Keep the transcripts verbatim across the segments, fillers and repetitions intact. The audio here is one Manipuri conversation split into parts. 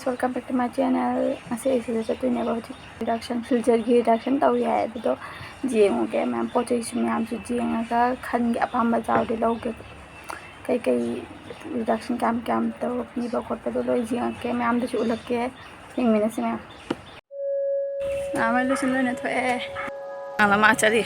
Welcome back to my channel. ꯉꯁꯤ ꯑꯩ ꯁꯤꯗ ꯆꯠꯇꯣꯏꯅꯦꯕ꯫ ꯍꯧꯖꯤꯛ reduction, ꯐꯤꯜꯖꯔꯒꯤ reduction ꯇꯧꯔꯤ ꯍꯥꯏ꯫ ꯑꯗꯨꯗꯣ ꯌꯦꯡꯉꯨꯒꯦ ꯃꯌꯥꯝ, ꯄꯣꯠ ꯆꯩꯁꯨ ꯃꯌꯥꯝꯁꯨ ꯌꯦꯡꯉꯒ ꯈꯟꯒꯦ, ꯑꯄꯥꯝꯕ ꯌꯥꯎꯔꯗꯤ ꯂꯧꯒꯦ꯫ ꯀꯩꯀꯩ reduction ꯀꯌꯥꯝ ꯀꯌꯥꯝ ꯇꯧꯕ ꯄꯤꯕ ꯈꯣꯠꯄꯗꯣ ꯂꯣꯏ ꯌꯦꯡꯉꯛꯀꯦ, ꯃꯌꯥꯝꯗꯁꯨ ꯎꯠꯂꯛꯀꯦ꯫ ꯌꯦꯡꯃꯤꯟꯅꯁꯤ ꯃꯌꯥꯝ꯫ ꯑꯃ ꯂꯣꯏꯁꯤꯟ ꯂꯣꯏꯅ ꯊꯣꯛꯑꯦ꯫ ꯑꯥ, ꯃꯥ ꯆꯠꯂꯤ꯫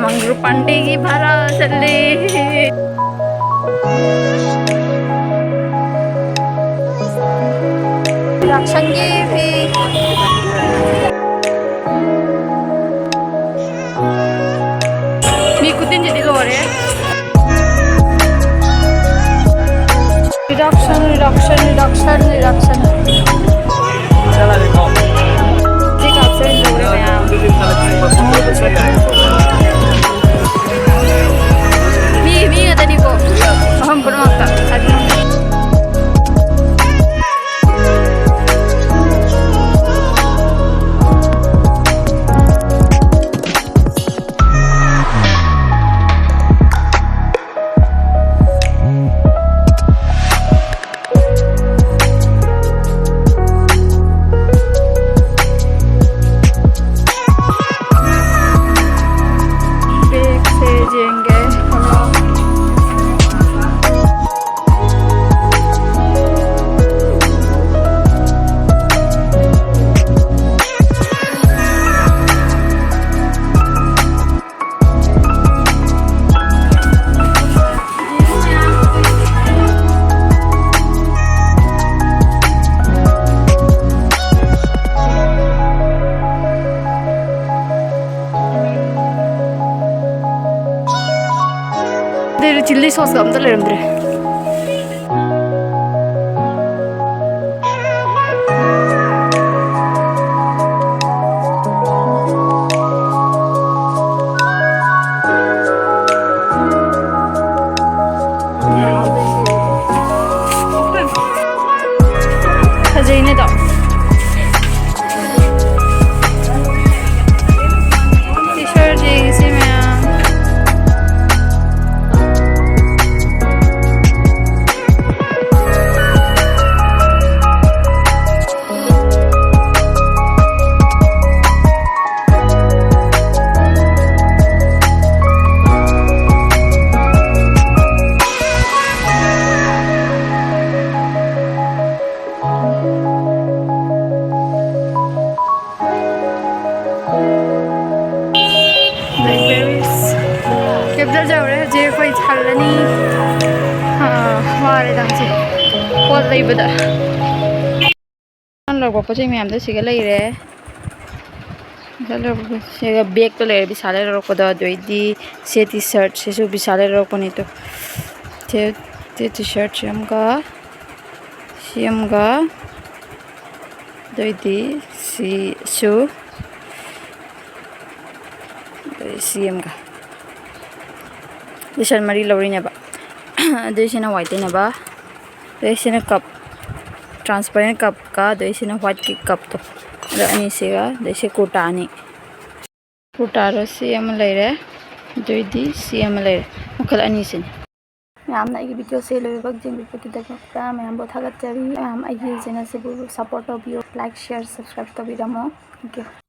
ꯃꯪꯒ꯭ꯔꯨ ꯄꯥꯟꯗꯦꯒꯤ ꯚꯥꯔꯥ ꯆꯠꯂꯤ꯫ ꯌꯥꯎꯁꯪꯒꯤ ꯐꯤ꯫ ꯃꯤ ꯈꯨꯇꯤꯟꯁꯤꯗꯤ ꯂꯣꯏꯔꯦ꯫ Reduction, reduction, reduction, reduction. ꯁꯤ ꯀꯥꯞꯁꯦ ꯂꯣꯏꯔꯦ ꯃꯌꯥꯝ꯫ ꯃꯤ, ꯃꯤ ꯉꯥꯛꯇꯅꯤꯀꯣ꯫ ꯃꯐꯝ ꯄꯨꯝꯅꯃꯛꯇ꯫ ꯕꯦꯒꯁꯦ ꯌꯦꯡꯒꯦ꯫ ꯑꯗꯩꯗꯤ ꯆꯤꯜꯂꯤ ꯁꯣꯁꯀ ꯑꯝꯇ ꯂꯩꯔꯝꯗ꯭ꯔꯦ꯫ ꯐꯖꯩꯅꯦ ꯑꯗꯣ꯫ T-shirt ꯀꯦꯞꯇ ꯌꯧꯔꯦ ꯍꯧꯖꯤꯛ ꯑꯩꯈꯣꯏ ꯍꯜꯂꯅꯤ꯫ ꯑꯥ, ꯋꯥꯔꯦꯗ ꯍꯧꯖꯤꯛ ꯄꯣꯠ ꯂꯩꯕꯗ꯫ ꯂꯧꯔꯛꯄ ꯄꯣꯠ ꯆꯩ ꯃꯌꯥꯝꯗꯣ ꯁꯤꯒ ꯂꯩꯔꯦ꯫ ꯁꯤꯒ ꯕꯦꯒꯇ ꯂꯩꯔꯦ ꯕꯤꯁꯥꯜꯗ ꯂꯧꯔꯛꯄꯗꯣ꯫ ꯑꯗꯨꯗꯩꯗꯤ ꯁꯦ ꯇꯤ ꯁꯥꯔꯠꯁꯤꯁꯨ ꯕꯤꯁꯥꯜꯗ ꯂꯧꯔꯛꯄꯅꯤ꯫ ꯇꯣ ꯁꯦ, ꯁꯦ ꯇꯤ ꯁꯥꯔꯠꯁꯤ ꯑꯃꯒ, ꯁꯤ ꯑꯃꯒ, ꯑꯗꯨꯗꯩꯗꯤ ꯁꯤꯁꯨ, ꯑꯗꯩ ꯁꯤ ꯑꯃꯒ꯫ ꯂꯤꯁꯟ ꯃꯔꯤ ꯂꯧꯔꯤꯅꯦꯕ꯫ ꯑꯗꯩ ꯁꯤꯅ ꯋꯥꯏ ꯇꯩꯅꯕ, ꯑꯗꯩ ꯁꯤꯅ ꯀꯞ, transparent ꯀꯞꯀ, ꯑꯗꯩ ꯁꯤꯅ ꯋꯥꯏꯠꯀꯤ ꯀꯞꯇꯣ꯫ ꯑꯗꯣ ꯑꯅꯤꯁꯤꯒ, ꯑꯗꯩ ꯁꯤ ꯀꯨꯔꯇꯥ ꯑꯅꯤ꯫ ꯀꯨꯔꯇꯥꯗꯣ ꯁꯤ ꯑꯃ ꯂꯩꯔꯦ, ꯑꯗꯨꯏꯗꯤ ꯁꯤ ꯑꯃ ꯂꯩꯔꯦ꯫ ꯃꯈꯜ ꯑꯅꯤꯁꯤꯅꯤ꯫ ꯃꯌꯥꯝꯅ ꯑꯩꯒꯤ ꯚꯤꯗꯤꯑꯣꯁꯦ ꯂꯣꯏꯕ ꯌꯦꯡꯕꯤꯕꯒꯤꯗꯃꯛꯇ ꯃꯌꯥꯝꯕꯨ ꯊꯥꯒꯠꯆꯔꯤ꯫ ꯃꯌꯥꯝ ꯑꯩꯒꯤ ꯆꯦꯅꯦꯜꯁꯤꯕꯨ ꯁꯞꯄꯣꯔꯠ ꯇꯧꯕꯤꯌꯨ, like, share, subscribe ꯇꯧꯕꯤꯔꯝꯃꯣ꯫ Thank you꯫